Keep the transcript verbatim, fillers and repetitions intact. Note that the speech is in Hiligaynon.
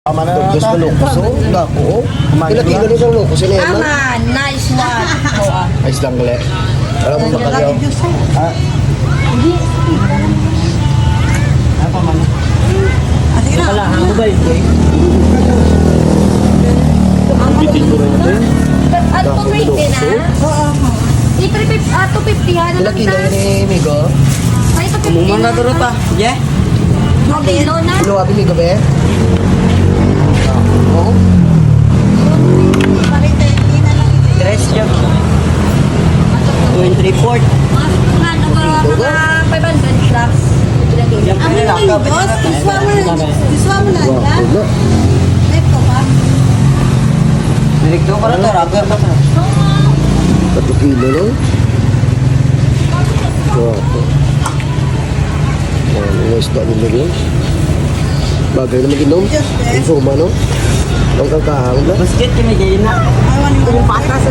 Tama na. Dos ka locos, oh. Dako, oh. Kilo-kilo ni sa locos, ini, ano? Ama, nice one. Oo, ah. Ayos lang, gali. Alam mo, makagaw. Ha? Hindi. Ano pa man? Ate, wala, ang mobile ko, eh. Bitin ko rin ito, eh. At Dako, two fifty na? Locos, oh. Oo, oo. Three fifty, ah, two fifty, ha, na lang. Kilo-kilo ni Migo? Ay, two fifty na. Kumuha na duro ta. Yeah. Ang kilo na? Kilo, abi, Migo, be? Oo. Tres yun. Two and three-fourth. Mga, mga, mga five hundred plus. Yan, ang pinalakaw. Boss, this one mo na. This one mo na, Wala, ha? Wala. Ito ba? Direkto ka na to, rubber ba? Tatlong kilo, no? Grabe. Yan, yung isda nila, yun. Bagay naman, inom. Informa, no? Ang kangkahang na. Basket, kini, kaya na. Yung patas.